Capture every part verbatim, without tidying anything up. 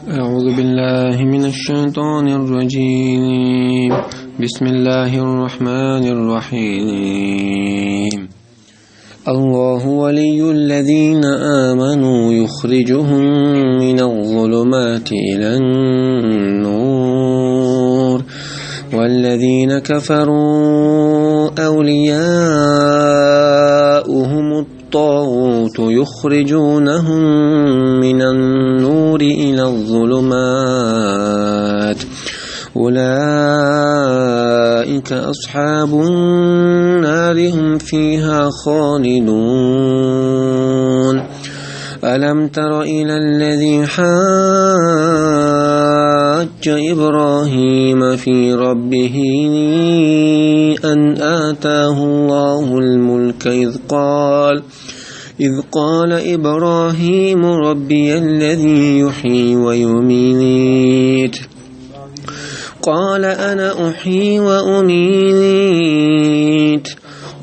أعوذ بالله من الشيطان الرجيم. بسم الله الرحمن الرحيم. الله ولي الذين آمنوا يخرجهم من الظلمات إلى النور، والذين كفروا أولياؤهم الطاغوت يخرجونهم من النور إلى الظلمات، أولئك أصحاب النار هم فيها خالدون. ألم تر إلى الذي حاج إبراهيم في ربه أن آتاه الله الملك إذ قال إذ قال إبراهيم ربي الذي يحيي ويميت، قال أنا أحيي وأميت،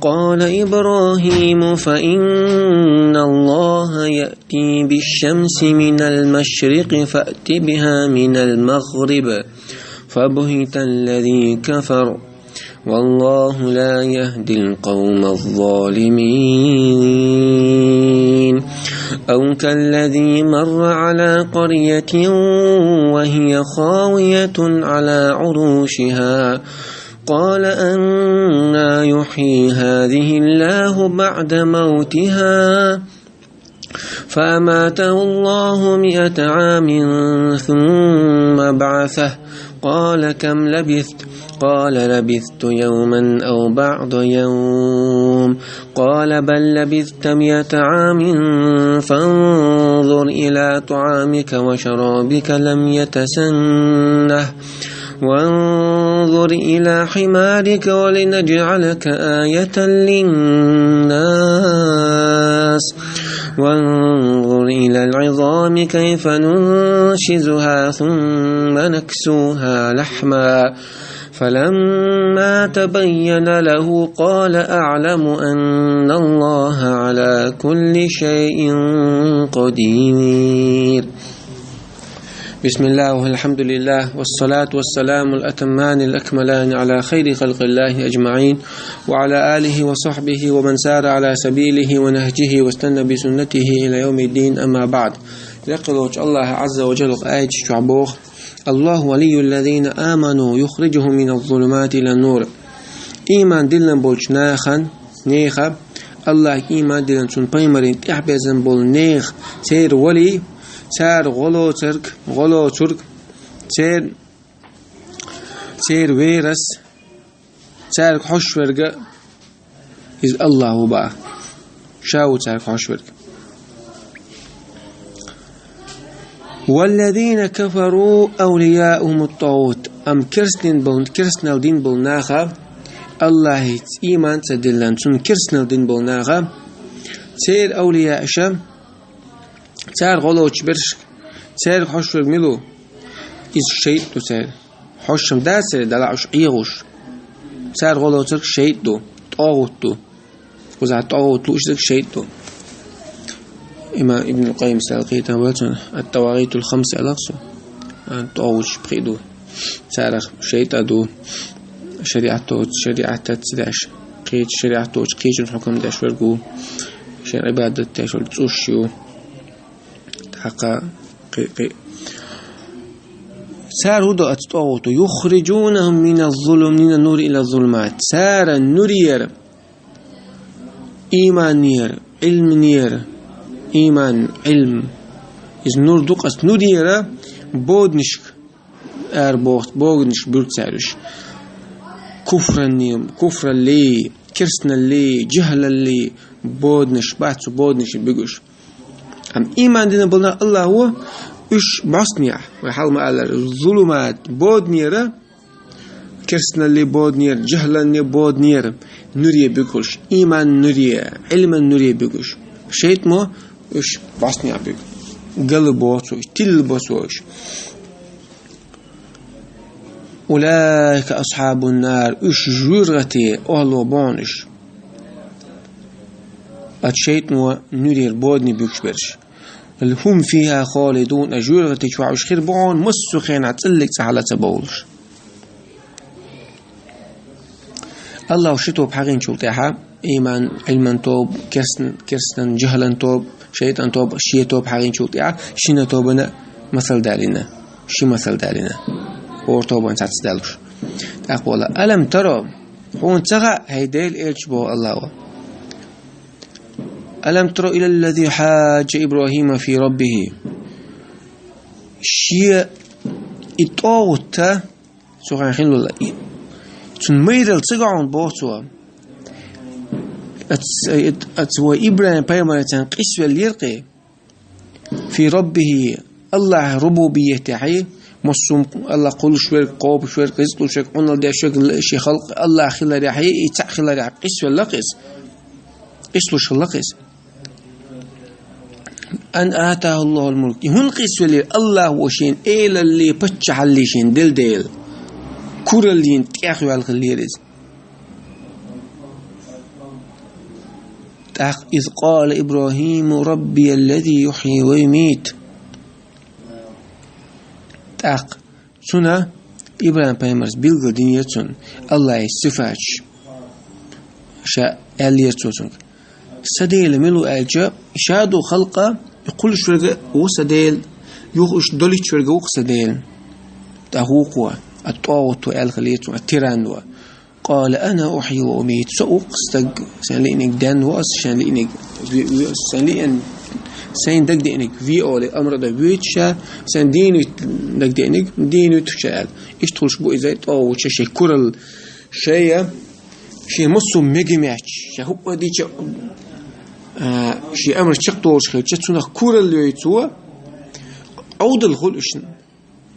قال إبراهيم فإن الله يأتي بالشمس من المشرق فأت بها من المغرب، فبهت الذي كفر، والله لا يهدي القوم الظالمين. أو كالذي مر على قرية وهي خاوية على عروشها، قال أنى يحيي هذه الله بعد موتها، فأماته الله مائة عام ثم بعثه، قال كم لبثت؟ قال لبثت يوما أو بعض يوم، قال بل لبثت مائة عام، فانظر إلى طعامك وشرابك لم يتسنه، وانظر إلى حمارك ولنجعلك آية للناس، وانظر إلى العظام كيف ننشزها ثم نكسوها لحما، فلما تبين له قال أعلم أن الله على كل شيء قدير. بسم الله والحمد لله والصلاة والسلام الأتمان الأكملان على خير خلق الله أجمعين وعلى آله وصحبه ومن سار على سبيله ونهجه واستنى بسنته إلى يوم الدين، أما بعد. Лекхе волчу Аллаха Азза ва Джалла аяташ чохь боху: الله ولي الذين آمنوا يخرجهم من الظلمات إلى النور. Ийман диллина болчу нахана, нехан, Аллахьга ийман диллина, цуьнан пайхамарийн тӀаьхьаберзина болу нехан, церан вали, цара гӀо лоцург, гӀо лоцург, церан, церан верас, цаьрга хьош верг иза Аллах ву баха. Ша ву цаьрга хьош верг. والذين كفروا أولياؤهم الطاغوت. Амма керстанал дина болу, керстанал дина болу наха, Аллахьца ийман ца диллина, цунна керстанал дина болу наха, церан авлияаша, цара гӀо лоцуш берш, цаьрга хьош верг мила ву? Иза шайтӀа ду церан. Хьош-м дац церан, дала уьш Ӏехуш. Цара гӀо лоцург шайтӀа ду, тӀагӀут ду. Кхузахь тӀагӀут лууш дерг шайтӀа ду. Имам Ибн Къаййим Салкъитан вацун, ат-тавагӀитул хамса аьлла цо. А, тӀагӀуташ пхиъ ду. Царах шайтӀа ду, шариӀат доцу, шариӀат ца деш, кхечу шариӀат доцу, кхечунна хьукам деш верг ву, шен Ӏибадат деш верг цӀуш ю. ТӀаккха кхин, кхин. Цара хӀун до оцу тӀагӀуто? يخرجونهم من الظلم، من النور إلى الظلمات. Цара нуьрера, ийманера, Ӏилманера, ийман, Ӏилм, иза нур ду-кх, оцу нуьрера боданашка ара боху, боданаш буьрг цара уьш. Куфранний, куфраллий, керстаналлий, жахӀлаллий боданаш бац, цу боданашка буьгуш. Амма ийман дина болу нах Аллах ву, уьш бӀостанехь, вай хьалха ма-аллара, зулумат, боданера, керстаналлий боданера, жахӀлаллий боданера нуьре буьгуш, ийман нуьре, Ӏилман нуьре буьгуш. ШайтӀа мо уьш бӀостанехь буьгу. Гал бо цо уьш, тилла бо цо уьш. أولئك أصحاب النار، уьш жоьжахатин охӀла бу уьш. Оцу шайтӀано нуьрера бодане буьгуш берш. بل هم فيها خالدون, а жоьжахати чу уж хир бу хьона массо а хенахь цӀиллиг цӀа хьала ца бовлуш. Аллахо ши тоба хьагӀинчул тӀаьхьа, иман, Ӏилман тоба, керстан, керстан, жахӀалан тоба, шайтӀан тоба, шен тоба хьагӀинчул тӀаьхьа, шина тобана масал далийна, ши масал далийна. ХӀора тобан цхьацца далуш. ТӀаккха боху: «Алам таро», хьуна ца хаьа, хӀай Делан элча, боху Аллахо. «Алам таро илаллази хьаджа Ибрахима фи раббихи». Шен и тӀогӀутта, цу хенахь хилла, и, цунна майралла ца го хьуна, боху цо. Ац-, ац-, вай ИбрахӀим-пайхамар царна къийсавеллера кхин. Фи раббихи, Аллахьан рубубиятехьи, массо а Аллах кхуллуш верг, кхобуш верг, ризкъ луш верг, Ӏуналла деш верг, шен халкъ Аллах хиларехьи, и цхьаъ хиларехьи къийсавелла кхин иза. Къийсалуш хилла кхин иза. Ан атаху Аллахул мулк. И хӀунда къийсавеллера? Аллахо шена элаллий, паччахьаллий шена делла дела. Кураллин тӀехваьлла хиллера иза. ТӀаккха: «Из къала Ибрахиму раббияллази юхьйи ва юмит». ТӀаккха цунна ИбрахӀим-пайхамарца билггал динера цунна Аллахьан сифаташ. Ша аьллера цо цуьнга: «Сан Дела мила ву?» аьлча, ша ду халкъа, и кхуллуш верг а ву сан Дела, юха уьш долуьйтуш верг а ву-кх сан Дела. ТӀаккха вукхо, а тӀогӀуто аьлла хиллера цунна, а тиран ву. «Къала ана ухьйи ва умит». Со ву-кх стаг, сайн лиъниг денна ву ас, сайн лиъниг ве-, ве-, сайн лиъна, сайн дагадеаниг ве олий, амра дан воьду ша, сайн дийна вуьту дагадеаниг, дийна вуьту ша аьлла. Иштта хуьлуш бу иза тӀогӀуча шен куралла, шайна, шен массо а мега меттиг, ша хӀуъа дича, а, шен амра чекхдолуш хилча, цунах куралла йой цо, Ӏовдал хуьлу уьш.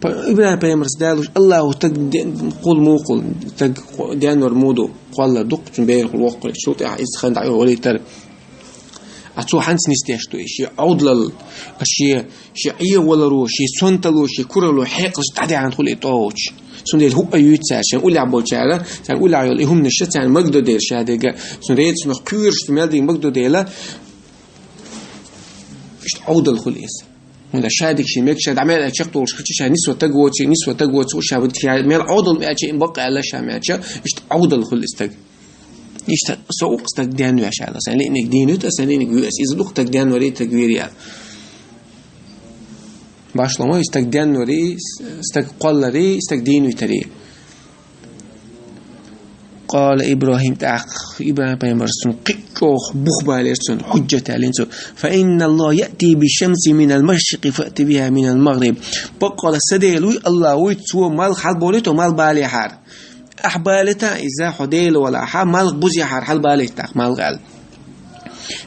Па-, ИбрахӀим-пайхамарца далуш, Аллахо стаг де-, кхул муха кхул, стаг кхо-, денвар муха ду, кхоллар ду-кх, цуьнан берахула воккхура, цул тӀаьхьа иза хан дӀа а валийтара. А цо хьанца нисдеш ду и шен Ӏовдалалла, а шен, шен Ӏехаваларо, шен сонтало, шен куралло хьекъалш дӀадаьхьна хуьлу и тӀогӀуча. Цундела хӀуъа юьйцу цара, шайн уллехь болчара, царна уллехь йолу и хӀуманаш царна магадо дела ша дерг, цуьнан рецамах кхоьруш ду мел дерг магадо дела, иштта Ӏовдал хуьлу иза. ХӀунда ша дика шен мега ша дӀа мел аьлла чекхдолуш хилча, ша нисо стаг воций, нисо стаг воцу, ша бу-, ша мел Ӏовдал ма аьлча, и бакъ аьлла ша ма аьлча, иштта Ӏовдал хуьлу и стаг. Иштта со ву-кх стаг денвеш аьлла, сайн лиъниг дийна вуьту, сайн лиъниг ве ас. Иза ду-кх стаг денварий, стаг верий аьлла. Башхалла ма ю, и стаг денварий, стаг кхолларий, стаг дийна витарий. Къала Ибрахим, тӀаккха ИбрахӀим-пайхамарс цунна кхин а чӀогӀа бух балийра цунна, хьуьжжат яьллера цо: «Фа инна Аллаха яъти бишшамси минал машрикъи фаъти биха минал магъриб». Баккъала сан Дела вуй, Аллах вуй, цо малх хьалаболуьйту, малх балехьара. Ахьа балийта иза, хьо Дела валахь, малх бузехьара хьалабалийта тӀаккха малх аьлла.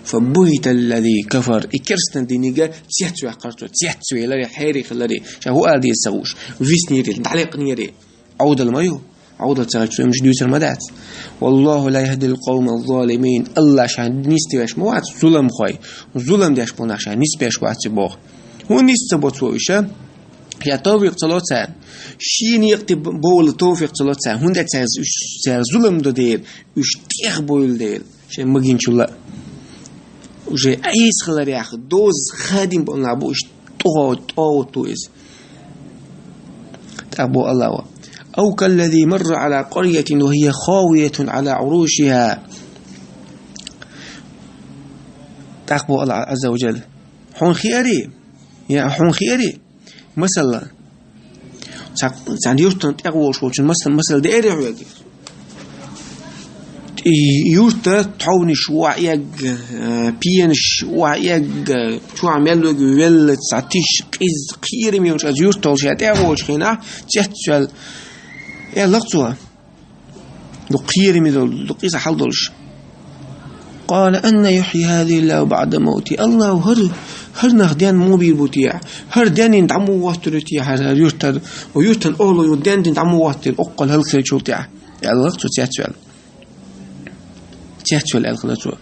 «Фа бухӀиталлази кафар». И керстан диниг цецваьккхира цо, цецвелира, хьерий хилира, ша хӀун ала деза ца хууш, виснера, дӀалаьккхинера. Ӏовдал ма ю. Ӏовдал ца хилча, цо уьш дуьйцур ма дац. «Валлаху ла яхӀдил къавмаз-залимин». Аллах ша нисдеш ма вац зуламхой. Зулам деш болу нах ша нисбеш вац и боху. ХӀун нис ца бо цо уьш? Ша товфикъ ца ло царна. Шен некъа тӀе бовла товфикъ ца ло царна. ХӀунда аьлча цаьрца уьш, цара зулам до дела, уьш тӀех бовла дела. Шайн магийначул а уже Ӏийса хиларех доза хадийна болу нах бу уьш, тӀогӀу-, тӀогӀутту иза. ТӀаккха боху Аллахо: «Ау каллази марра Ӏала къаръятин ва хия хавиятун Ӏала Ӏурушиха». ТӀаккха боху Аллах Ӏазза ва Джалла: «Хьуна хиарий? Я хьуна хиарий?» Масала, цхьа-, цхьана юьртана тӀехволуш волчун маса-, масала деарий хьоьга? И юьрта тхьовнаш охьаэгга, э, пенаш охьаэгга, чохь мел верг велла, цхьа тиша, къиза, кхераме йолуш, аса юьртахула ша тӀехволучу хенахь, цецваьлла, аьлла-кх цо. Дукха кхераме долу, дукха къиза хьал долуш. «Къала анна юхьйи хӀазихиллаху баӀда мавтихӀа». Аллахо хӀара, хӀара нах денна муха бийр бу техьа? ХӀара денна дӀа муха хӀоттур ю техьа хӀара, хӀара юьртара? Ва юьртан охӀла ю денна дӀа муха хӀоттийла, оккхул хӀаллакьхилчул тӀаьхьа? Аьлла-кх цо цецваьлла. Цецваьлла аьлла хилла цо.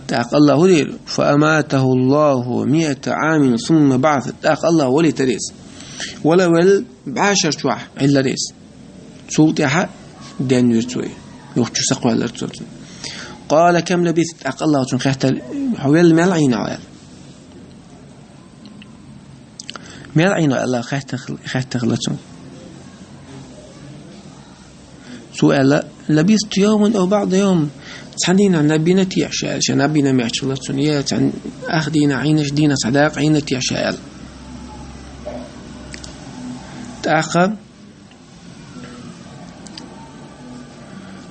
ТӀаккха Аллахо хӀун дийр? «Фа аматаху Аллаху миата Ӏамин сумма баӀаса». ТӀаккха Аллахо валийтар иза. Вала велла бӀешар чохь Ӏиллар иза. Цул тӀаьхьа денвира цо. Юха чу сакхоьллира цо. قال: كم لبثت؟ ТӀаккха АллахӀа цунга хаьттар: «Хьо велла мел Ӏийна?» — аьлла. «Мел Ӏийна?» — аьлла, хаьттар, хаьттар АллахӀа цунга. Цо аьлла: «لبثت يوما أو بعض يوم». Цхьан дийнахь наб йина те ша, ша наб йина моттиг хилла цунна, е цхьан ах дийнахь Ӏийна, дийнахь цхьа дакъа Ӏийна те ша аьлла. ТӀаккха,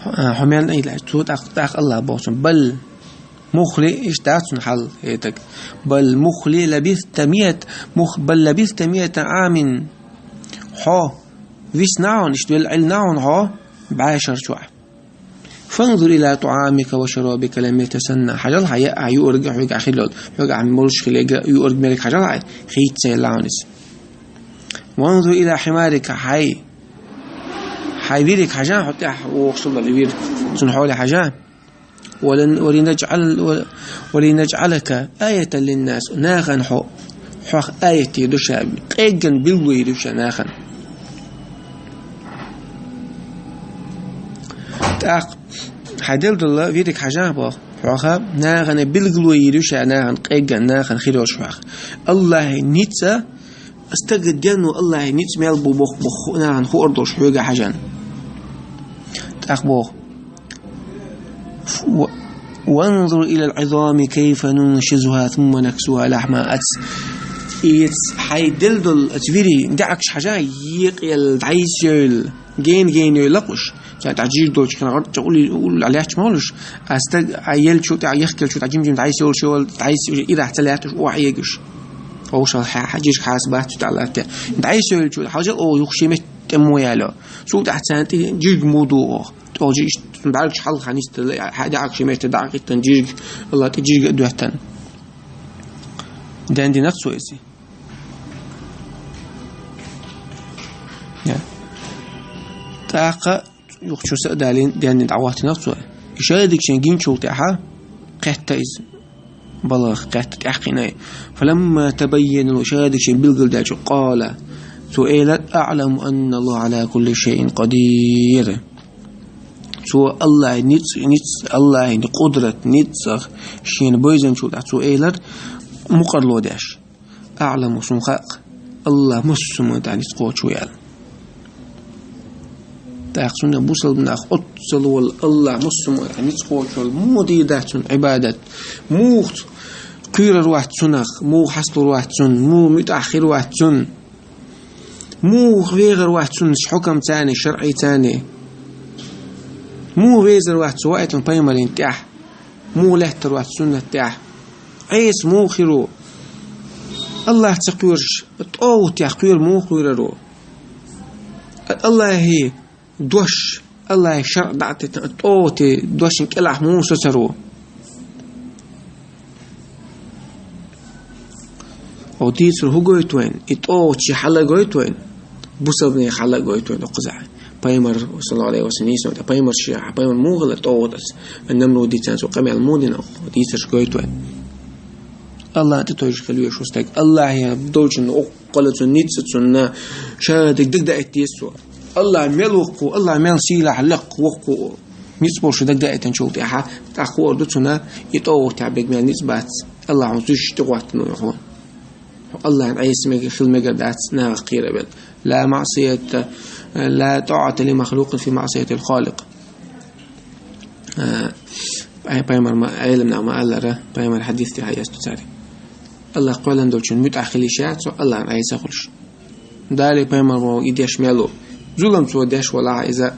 а, хьо мел Ӏийна, цо тӀаккха, тӀаккха АллахӀа боху цунна: «بل», мухха, иштта дац цуьнан хьал, хӀетаг. «بل, мухха, لبثت مائة, мух-, بل لبثت مائة عام». Хьо висна хьуна, иштта велла Ӏийна хьуна хьо бӀаьшер чохь. «فانظر إلى طعامك وشرابك لم يتسنه». Хьажал хьайн яа, юург а хьоьгахь хилла йолу, хьоьгахь молуш хилла юург, мерг хьажал хьайн, хийца ца елла хьуна иза. «وانظر إلى حمارك», хьайн, хьайн вириг хьажа, хьо тӀехь вогӀуш хилла вир, цуьнан хьоле хьажа. «ولن-, ولنجعل-, ولنجعلك آية للناس». Нахана хьо, хьох аят йийр ду ша, къеггина билгало йийр ю ша нахана. ТӀаккха хьайн делла долу вириг хьажа боху, хьох нахана билгало йийр ю ша, нахана къеггина, нахана хир йолуш хьох. АллахӀан ницкъ, стага денван АллахӀан ницкъ мел бу боху, боху нахана хуур долуш хьоьга хьажа. ТӀаккха боху: «و-, وانظر إلى العظام كيف ننشزها ثم نكسوها لحما». Аца, и аца хьайн делла долу аца вирийн даьӀахкаш хьажа, екъаелла, дӀасайойла, гена-гена йойла-кх уьш. Цара тӀехь жижиг долчу хенахь гӀорта чӀогӀа уллехь лаьтташ ма хуьлуш. А стаг, а еллачул тӀаьхьа, яхкаеллачул тӀаьхьа жим-жим дӀасайолуш йолу, дӀасайолуш ирахь ца лаьтташ, охьаэгаш. Оха ша хьа-, хьа-, жижиг хьаса бац цу тӀехь латте. ДӀасайолчул хьажа оха юха шен метта тӀе мо яло. Цул тӀаьхьа царна тӀе жижиг мо ду оха. ТӀе жижиг иштта бӀаьргаш хьалха нисдала, хьа-, дӀа шен метта дӀа а хӀиттина жижиг, АллахӀ тӀе жижиг а доьттина. Дендинарг цо иза. Я. ТӀаккха юха чу са а далийна, денна дӀахӀоттийнарг цо. И шадерг шен гинчул тӀаьхьа кхетта иза. БалагӀа кхетта тӀаьхкхиъна. «فلما تبين له», шадерг шен билгалдаьлча, «قال», цо элира: «أعلم أن الله على كل شيء قدير». Цо АллахӀан ницкъ, ницкъ, АллахӀан къудрат, ницкъ шена бевзинчул тӀаьхьа цо элира, мукъарло деш: «أعلم», суна хаьа-кх, АллахӀ массо а хӀуманна тӀехь ницкъ кхочуш ву аьлла. ТӀаккха цундела бусалба нах оццул волу АллахӀ массо а хӀуманна тӀехь ницкъ кхочуш волу, муха дийр дац цунна Ӏибадат? Муха кхоьрур вац цунах, муха хьасталур вац цунна, муха муьтӀахь хир вац цунна? Муха вехар вац цунна хьукам царна, шарӀий царна? Муха везар вац цо ваийтина пайхамарийн тӀаьхьа? Муха лаьттар вац суннат тӀехь? Ӏеса муха хир ву? АллахӀ ца кхоьруш, тӀогӀутех кхоьру муха кхоьрур ву? АллахӀан дош, АллахӀан шарӀ дӀа а теттина, тӀогӀутийн дошна кӀелахь муха соцур ву? Оха дийцар хӀун гойту вайна? И тӀогӀутий хьала гойту вайна? Бусалбанийн хьала гойту вайна кхузахь? Пайхамар, саллаллаху Ӏалайхи ва саллам, нийсонца, пайхамар шен, пайхамар муха хилла тӀогӀут аца? Намруди царна цо къамел муха дина, оха дийцарш гойту вайна? АллахӀан тӀе тевжаш хила везаш ву стаг. АллахӀан долчунна, оха кхолла цунна, ницкъ цунна, шадерг дагадоуьйтур ду цо. АллахӀ мел воккха ву, АллахӀ мел сийлахь, лекха, воккха ву. Ницкъ болуш дагадоуьйтинчул тӀаьхьа, тӀаккха хуур ду цунна, и тӀогӀутехь берг мел ницкъ бац. АллахӀа хьуна зуьйш тӀе гӀоттийна ву хьуна. АллахӀан Ӏеса мега-, хила мегар дац нахах кхерабелла. «لا معصية، لا طاعة لمخلوق في معصية الخالق». А, пай-, пайхамар ма, Ӏеламнаха ма-аллара, пайхамар хьадис тӀехь хьаэцна цаьрга. АллахӀ кхоьллина долчунна муьтӀахь хила йиш яц, АллахӀан Ӏеса хуьлуш. Дала, пайхамар ма и деш мел ву. Зулам цо деш валахь, иза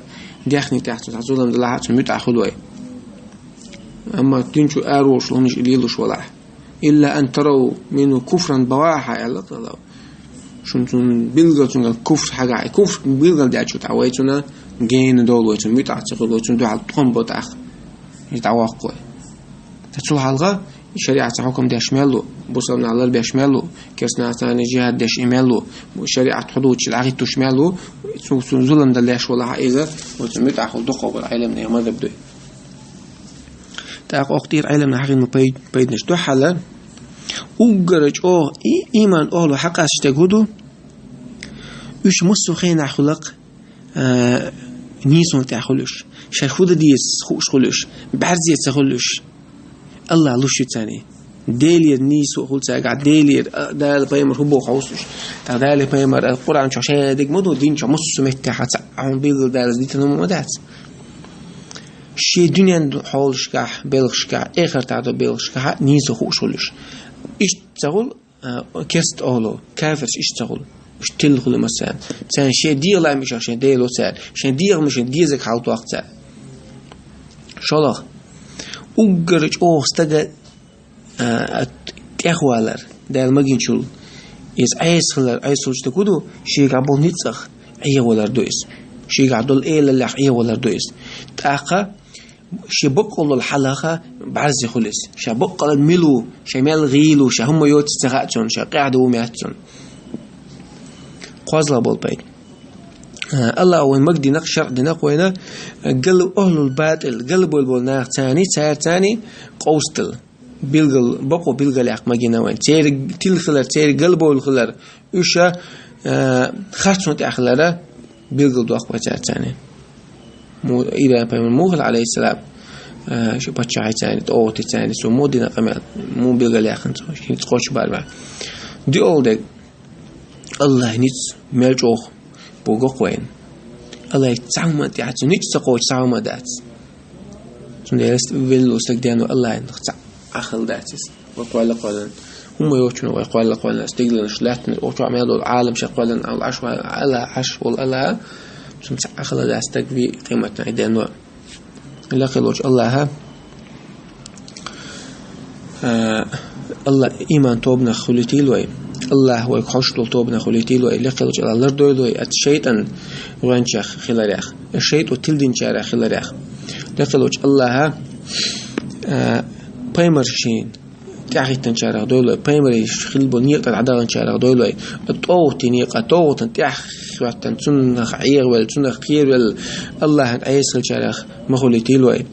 дехний тӀехь цо зулам далахь а, цунна муьтӀахь хуьлу вай. Амма дин чу ара волуш хӀуманаш и лелош валахь. «إلا أن تروا منه كفرا بواحا», аьлла АллахӀа. Шуна цунна билггал цуьнгара куфр хьагахь, и куфр билгалдаьлча тӀаккха вай цунна гена довла, вай цунна муьтӀахь ца хуьлу, вай цунна дуьхьал тхом бо тӀаккха. И дӀавоккху вай. Ткъа цул хьалха шариӀатца хьукам деш мел ву, бусалба нах ларбеш мел ву, керста нахаца жихӀад деш и мел ву, шариӀат хьудуд чу дӀахӀиттош мел ву, цу, цунна зулам дан леш валахь а иза, вай цунна муьтӀахь хуьлу дукхахболу Ӏеламнехан мазхӀаб ду. ТӀаккха оха тӀера Ӏеламнаха хьахийна пай-, пайданаш дуьххьара, уггара чӀогӀа и-, ийман охӀла хьакъасташ дерг хӀун ду? Уьш массо а хенахь хуьлу-кх, а, нийсонна тӀехь хуьлуш, шаьш хӀу дан деза хууш хуьлуш, бӀарзе ца хуьлуш, АллахӀ луш ю царна. Делера нийсо хуьлу цаьргахь, Делера, а, Дала пайхамар хӀу боху хьовсуш. ТӀаккха Дала пайхамар, а, Къуръан чохь шайга дерг ма ду, дин чохь массо а меттехь цхьа хьуна билггал далаза дитина хӀума ма дац. Шен дуьнен хьолашкахь, белхашкахь, эхартахь долу белхашкахь а нийсо хууш хуьлуш. Иштта ца хуьлу, а, керста олу, кафирш иштта ца хуьлу. Уьш тилла хуьлу массарна. Царна шен дегӀан лаамаш а шен Дела цара. Шен дегӀан ма шен дезаг хьал тоху цара. ШолгӀа. Уггар чӀогӀа стага, а, тӀехвалар, Дала магийначул. Иза Ӏеса хилар, Ӏесалчу стаг хӀу ду, шегахь болу ницкъах Ӏехавалар ду иза. Шегахь долу элаллех Ӏехавалар ду иза. ТӀаккха шен баккъалла хьалха бӀарзе хуьлу иза. Ша баккъалла мила ву, ша мел гӀийла ву, ша хӀумма йоцуш ца хаьа цунна, ша къаьхьа ду меттахь цунна. КхозлагӀа болу пайда. А, АллахӀа вайн магадинарг, шарӀ динарг вайна, гал, ахьлул батӀил, галбевлла болу нах царна, цара царна къовсадала. Билггал, бакъо билгалъяккха магийна вайн. Церан тилла хилар, церан галбевлла хилар, уьш, а, харцонна тӀехь хилар билгалдоккху вай цара царна. Му-, ИбрахӀим-пайхамар муха хилла, Ӏалайхиссалам, а, шу паччахьий царна, тӀогӀатий царна, цо муха дина къамел, муха билгалъяьккхина цо, шен кхоччуш барамехь. ДиъолгӀа дерг, АллахӀан ницкъ мел чӀогӀа бу гӀо вайна. АллахӀе цхьа хӀума тӀехь цу ницкъ ца кхочу цхьа хӀума дац. Цундела велла стаг ден ву АллахӀан цхьа а хала дац иза. Вай кхолла кхоьллина. ХӀумма йоцуш вай кхолла кхоьллина. Стигланаш лаьттина, оцу мел долу Ӏаламаш кхоьллина, Ӏаш вай АллахӀ, Ӏаш волу АллахӀ. Цунна цхьа а хала дац стаг вий къематна ден ву. Лекха волчу АллахӀа, а, АллахӀ, ийман тобанах хуьлийтийла вай. АллахӀ вайга хьоьжуш долу тобанах хуьлийтийла вай. Лекха волчу АллахӀа лардойла вай оцу шайтӀан гӀоьнчех хиларех. ШайтӀо тилдинчарех хиларех. Лекха волчу АллахӀа, а, пайхамаршна тӀаьхьахӀиттинчарех дойла вай. Пайхамарш хилла болу некъа тӀера дӀадаханчарех дойла вай. ТӀогӀатийн некъа, тӀогӀатана тӀаьхьахӀоьттина, цунах Ӏехавелла, цунах кхеравелла, АллахӀан Ӏеса хиллачарех ма хуьлийтийла вай.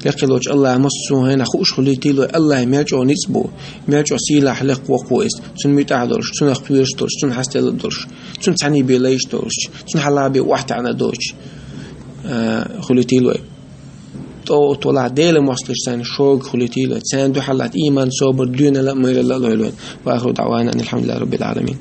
Лекха волчу АллахӀа массо а хӀуманах хууш хуьлийтийла вай, АллахӀан мел чӀогӀа ницкъ бу, мел чӀогӀа сийлахь лекха воккха ву иза, цунна муьтӀахь долуш, цунах кхоьруш долуш, цунна хьастелла долуш, цунна цхьаьний бен лайш долуш, цунна хьалха бен охьатаьӀна долуш, а, хуьлийтийла вай. ТӀогӀат валахь Делан мостагӀашца шога хуьлийтийла вай. Царна дуьхьал латта ийман, собар, доьналла а, майралла а лойла вайна. Ва ахиру даӀвана анил хьамдулиллахӀи раббил Ӏаламин.